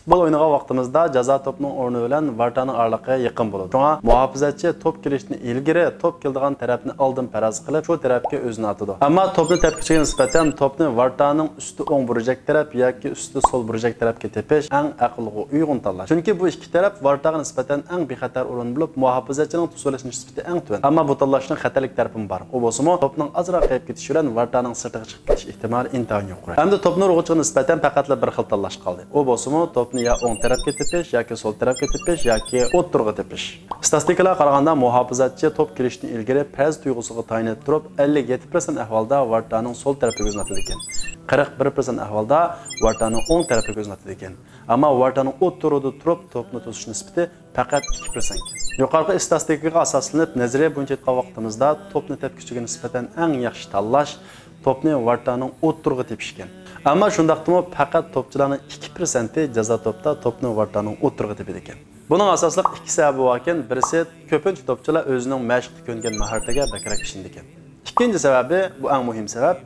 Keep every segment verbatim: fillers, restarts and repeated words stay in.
فۇتبول ئوينىغان ۋاقتىمىزدا جازا توپنىڭ ئورنى بىلەن ۋارتانىڭ ئارىلىقى يېقىن بولىدۇ. شۇڭا مۇھاپىزەتچى توپ كېلىشتىن ئىلگىرى توپ كېلىدىغان تەرەپنى ئالدىن پەرەز قىلىپ، شۇ تەرەپكە ئۆزىنى ئاتىدۇ. ئەمما توپنى تەپكە چۈشۈرگەنگە نىسبەتەن توپنى ۋارتانىڭ ئۈستى ئوڭ بۇرجەك تەرەپ ياكى ئۈستى سول بۇرجەك تەرەپكە تېپىش ئەڭ ئەقىلگە ئۇيغۇن تاللاش. چۈنكى بۇ ئىككى تەرەپ ۋارتاغا نىسبەتەن ئەڭ بىخەتەر ئورۇن بولۇپ، مۇھاپىزەتچىنىڭ توسۇۋېلىش نىسبىتى ئەڭ تۆۋەن. ئەمما بۇ تاللاشنىڭ خەتەرلىك تەرىپىمۇ بار. ئۇ بولسىمۇ توپنىڭ ئازراق قېيىپ كېتىشى بىلەن ۋارتانىڭ سىرتىغا چىقىپ كېتىش ئېھتىمالى ئىنتايىن يۇقىرى. ئەمدى توپنى ئۇرغۇچىغا نىسبەتەن پەقەتلا بىر خىل تاللاش قالدى. ئۇ بولسىمۇ توپنى يا ئوڭ تەرەپكە تېپىش، ياكى سول تەرەپكە تېپىش، ياكى ئوتتۇرىغا تېپىش. ئىستاتىستىكىلارغا قارىغاندا، مۇھاپىزەتچى توپ كېلىشتىن ئىلگىرى پەرەز تۇيغۇسىغا تايىنىپ تۇرۇپ، ئەللىك يەتتە پىرسەنت ئەھۋالدا ۋارتانىڭ سول تەرىپىگە ئۆزىنى ئاتىدىكەن. قىرىق بىر پىرسەنت ئەھۋالدا ۋارتانىڭ ئوڭ تەرىپىگە ئۆزىنى ئاتىدىكەن. ئەمما ۋارتانىڭ ئوتتۇرىدا تۇرۇپ توپنى توسۇش نىسبىتى پەقەت ئىككى پىرسەنتكەن. يۇقىرىقى ئىستاتىستىكىغا ئاساسلىنىپ، نەزەرىيە بويىچە ئېيتقان ۋاقتىمىزدا، توپنى تەپكۈچىگە نىسبەتەن ئەڭ ياخشى تاللاش توپنى ۋارتانىڭ ئوتتۇرىغا تېپىشكەن. ئەمما شۇنداقتىمۇ پەقەت توپچىلارنىڭ ئىككى پىرسەنتى جازا توپتا توپنى ۋارتانىڭ ئوتتۇرىغا تېپىدىكەن. بۇنىڭ ئاساسلىق ئىككى سەۋەبى باركەن. بىرسى، كۆپىنچە توپچىلار ئۆزىنىڭ مەشىقتە كۆنگەن ماھارىتىگە بەكرەك ئىشىنىدىكەن. ئىككىنچى سەۋەبى، بۇ ئەڭ مۇھىم سەۋەب،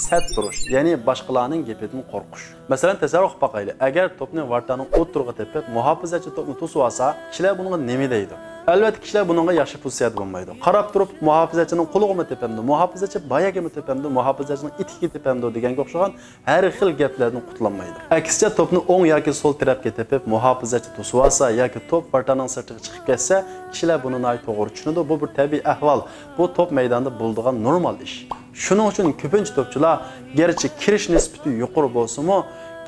سەت تۇرۇش، يەنى باشقىلارنىڭ گېپىدىن قورقۇش. مەسىلەن، تەسەۋۋۇر قىلىپ باقايلى، ئەگەر توپنى ۋارتانىڭ ئوتتۇرىغا تېپىپ، مۇھاپىزەتچى توپنى توسۇۋالسا، كىشىلەر بۇنىڭغا نېمە دەيدۇ؟ ئەلۋەتتە، كىشىلەر بۇنىڭغا ياخشى پوزىتسىيەدە بولمايدۇ. قاراپ تۇرۇپ، مۇھاپىزەتچىنىڭ قۇلىقىغىمۇ تېپەمدۇ، مۇھاپىزەتچى باياكىمۇ تېپەمدۇ، مۇھاپىزەتچىنىڭ ئېتىكىگە تېپەمدۇ دېگەنگە ئوخشىغان ھەر خىل گەپلەردىن قۇتۇلالمايدۇ. ئەكسىچە، توپنى ئوڭ ياكى سول تەرەپكە تېپىپ، مۇھاپىزەتچى توسۇۋالسا ياكى توپ ۋارتانىڭ سىرتىغا چىقىپ كەتسە، كىشىلەر بۇنى ناھايىتى توغرا چۈشىنىدۇ. بۇ بىر تەبىئىي ئەھۋال. بۇ توپ مەيدانىدا بولىدىغان نورمال ئىش. شۇنىڭ ئۈچۈن كۆپىنچە توپچىلار گەرچە كىرىش نىسبىتى يۇقىرى بولسىمۇ،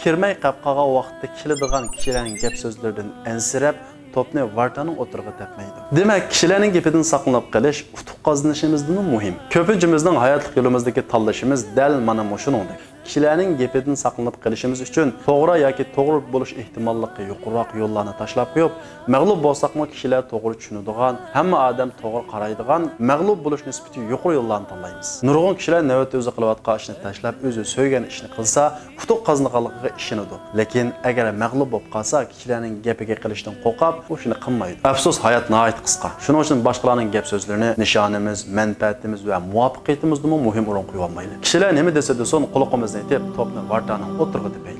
كىرمەي قېلىپ قالغان ۋاقىتتا كېلىدىغان كىشىلەرنىڭ گەپ سۆزلىرىدىن ئەنسىرەپ، توپنى ۋارتانىڭ ئوتتۇرىغا تەپمەيدۇ. دېمەك، كىشىلەرنىڭ گېپىدىن ساقلىنىپ قېلىش ئۇتۇق قازىنىشىمىزدىنمۇ مۇھىم. كۆپىنچىمىزنىڭ ھاياتلىق يولىمىزدىكى تاللىشىمىز دەل مانا مۇشۇنىڭدەك. كىشىلەرنىڭ گېپىدىن ساقلىنىپ قېلىشىمىز ئۈچۈن توغرا ياكى توغرا بولۇش ئېھتىماللىقى يۇقىرىراق يوللارنى تاشلاپ قويۇپ، مەغلۇپ بولساقمۇ كىشىلەر توغرا چۈشىنىدىغان، ھەممە ئادەم توغرا قارايدىغان، مەغلۇپ بولۇش نىسبىتى يۇقىرى يوللارنى تاللايمىز. نۇرغۇن كىشىلەر نۆۋەتتە ئۆزى قىلىۋاتقان ئىشنى تاشلاپ، ئۆزى سۆيگەن ئىشنى قىلسا، ئۇتۇق قازىنىدىغانلىقىغا ئىشىنىدۇ. لېكىن ئەگەر مەغلۇپ بولۇپ قالسا، كىشىلەرنىڭ گېپىگە قېلىشتىن قورقۇپ، ئۇ ئىشنى قىلمايدۇ. ئەپسۇس، ھايات ناھايىتى قىسقا. شۇنىڭ ئۈچۈن باشقىلارنىڭ گەپ سۆزلىرىنى نىشانىمىز، مەنپەئەتىمىز ۋە مۇۋەپپەقىيىتىمىزدىمۇ مۇھىم ئورۇن قويۇۋالمايلى. كىشىلەر نېمە دېسە دېسۇن، قۇلىقىمىزنى ئېتىپ، توپنى ۋارتانىڭ ئوتتۇرىغا تېپەيلى.